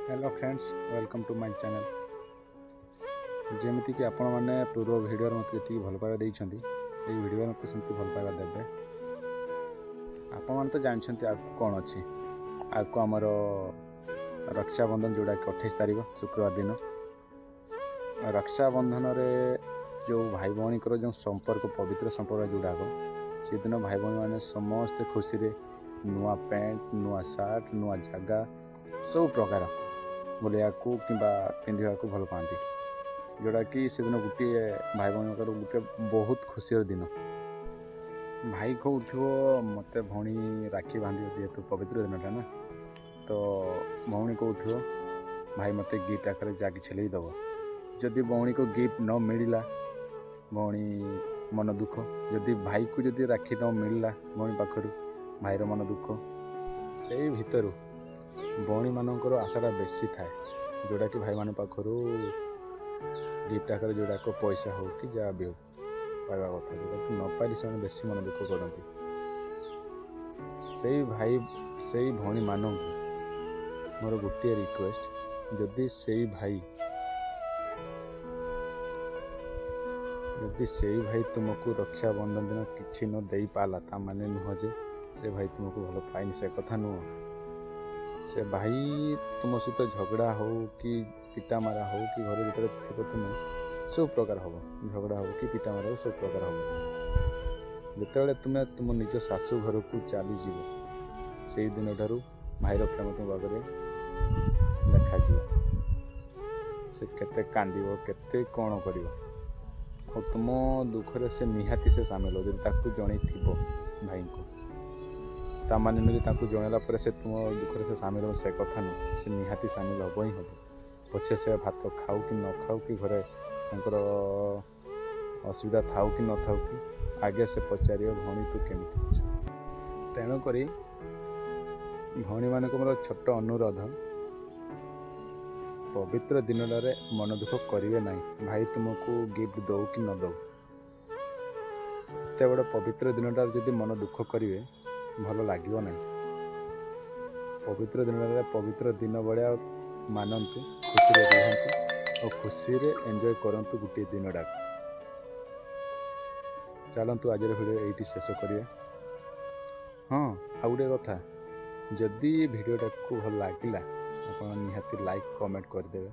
Hello friends, welcome to my channel. ଯେମିତିକି ଆପଣମାନେ ପୂର୍ବ ଭିଡ଼ିଓରେ ମୋତେ ଯେତିକି ଭଲ ପାଇବା ଦେଇଛନ୍ତି, ଏଇ ଭିଡ଼ିଓରେ ମୋତେ ସେମିତି ଭଲ ପାଇବା ଦେବେ। ଆପଣମାନେ ତ ଜାଣିଛନ୍ତି ଆଗକୁ କ'ଣ ଅଛି। ଆଗକୁ ଆମର ରକ୍ଷାବନ୍ଧନ, ଯେଉଁଟାକି 28 ତାରିଖ ଶୁକ୍ରବାର ଦିନ। ରକ୍ଷାବନ୍ଧନରେ ଯେଉଁ ଭାଇ ଭଉଣୀଙ୍କର ଯେଉଁ ସମ୍ପର୍କ, ପବିତ୍ର ସମ୍ପର୍କ ଯେଉଁଟାକ, ସେଦିନ ଭାଇ ଭଉଣୀମାନେ ସମସ୍ତେ ଖୁସିରେ ନୂଆ ପ୍ୟାଣ୍ଟ, ନୂଆ ସାର୍ଟ, ନୂଆ ଜାଗା, ସବୁ ପ୍ରକାର ବୁଲିବାକୁ କିମ୍ବା ପିନ୍ଧିବାକୁ ଭଲ ପାଆନ୍ତି, ଯେଉଁଟାକି ସେଦିନ ଗୋଟିଏ ଭାଇ ଭଉଣୀଙ୍କର ଗୋଟିଏ ବହୁତ ଖୁସିର ଦିନ। ଭାଇ କହୁଥିବ, ମୋତେ ଭଉଣୀ ରାକ୍ଷୀ ବାନ୍ଧିବ, ଯେହେତୁ ପବିତ୍ର ଦିନଟା ନା। ତ ଭଉଣୀ କହୁଥିବ, ଭାଇ ମୋତେ ଗିଫ୍ଟ ଆକାରରେ ଯାହା କିଛି ହେଲେ ଦେବ। ଯଦି ଭଉଣୀକୁ ଗିଫ୍ଟ ନ ମିଳିଲା, ଭଉଣୀ ମନ ଦୁଃଖ। ଯଦି ଭାଇକୁ ଯଦି ରାକ୍ଷୀ ନ ମିଳିଲା ଭଉଣୀ ପାଖରୁ, ଭାଇର ମନ ଦୁଃଖ। ସେଇ ଭିତରୁ ଭଉଣୀମାନଙ୍କର ଆଶାଟା ବେଶୀ ଥାଏ, ଯେଉଁଟାକି ଭାଇମାନଙ୍କ ପାଖରୁ ଗିଫ୍ଟ ଆକାରରେ ଯେଉଁଟାକ ପଇସା ହେଉ କି ଯାହା ବି ହେଉ ପାଇବା କଥା, ଯେଉଁଟାକି ନ ପାଇଲେ ସେମାନେ ବେଶୀ ମନ ଦୁଃଖ କରନ୍ତି। ସେଇ ଭାଇ, ସେଇ ଭଉଣୀମାନଙ୍କୁ ମୋର ଗୋଟିଏ ରିକ୍ୱେଷ୍ଟ, ଯଦି ସେଇ ଭାଇ ତୁମକୁ ରକ୍ଷାବନ୍ଧନ ଦିନ କିଛି ନ ଦେଇପାରିଲା, ତା ମାନେ ନୁହଁ ଯେ ସେ ଭାଇ ତୁମକୁ ଭଲ ପାଏନି, ସେ କଥା ନୁହଁ। ସେ ଭାଇ ତୁମ ସହିତ ଝଗଡ଼ା ହଉ କି ପିଟା ମାରା ହଉ କି ଘରେ ଯେତେବେଳେ ଥିବ ତୁମେ, ସବୁ ପ୍ରକାର ହେବ, ଝଗଡ଼ା ହଉ କି ପିଟା ମାରା ହଉ, ସବୁ ପ୍ରକାର ହେବ। ଯେତେବେଳେ ତୁମେ ତୁମ ନିଜ ଶାଶୁ ଘରକୁ ଚାଲିଯିବ, ସେଇ ଦିନଠାରୁ ଭାଇର ପ୍ରେମ ତୁମ ପାଖରେ ଦେଖାଯିବ। ସେ କେତେ କାନ୍ଦିବ, କେତେ କ'ଣ କରିବ, ଆଉ ତୁମ ଦୁଃଖରେ ସେ ନିହାତି ସେ ସାମିଲ ହେବ, ଯଦି ତାକୁ ଜଣେଇଥିବ ଭାଇଙ୍କୁ। ତା ମାନେ ନୁହେଁ ଯେ ତାଙ୍କୁ ଜଣେଇଲା ପରେ ସେ ତୁମ ଦୁଃଖରେ ସେ ସାମିଲ ହେବ, ସେ କଥା ନୁହଁ। ସେ ନିହାତି ସାମିଲ ହେବ ହିଁ ହେବ, ପଛେ ସେ ଭାତ ଖାଉ କି ନ ଖାଉ କି ଘରେ ତାଙ୍କର ଅସୁବିଧା ଥାଉ କି ନଥାଉ କି, ଆଗେ ସେ ପଚାରିବ, ଭଉଣୀ, ତୁ କେମିତି ଅଛୁ? ତେଣୁକରି ଭଉଣୀମାନଙ୍କୁ ମୋର ଛୋଟ ଅନୁରୋଧ, ପବିତ୍ର ଦିନଟାରେ ମନ ଦୁଃଖ କରିବେ ନାହିଁ। ଭାଇ ତୁମକୁ ଗିଫ୍ଟ ଦେଉ କି ନ ଦେଉ, ଏତେ ବଡ଼ ପବିତ୍ର ଦିନଟାରେ ଯଦି ମନ ଦୁଃଖ କରିବେ, ଭଲ ଲାଗିବ ନାହିଁ। ପବିତ୍ର ଦିନଟାରେ ପବିତ୍ର ଦିନ ଭଳିଆ ମାନନ୍ତୁ, ଖୁସିରେ ରୁହନ୍ତୁ ଓ ଖୁସିରେ ଏନ୍ଜୟ କରନ୍ତୁ ଗୋଟିଏ ଦିନଟାକୁ। ଚାଲନ୍ତୁ, ଆଜିର ଭିଡ଼ିଓ ଏଇଠି ଶେଷ କରିବା। ହଁ, ଆଉ ଗୋଟିଏ କଥା, ଯଦି ଭିଡ଼ିଓଟାକୁ ଭଲ ଲାଗିଲା, ଆପଣ ନିହାତି ଲାଇକ୍, କମେଣ୍ଟ କରିଦେବେ।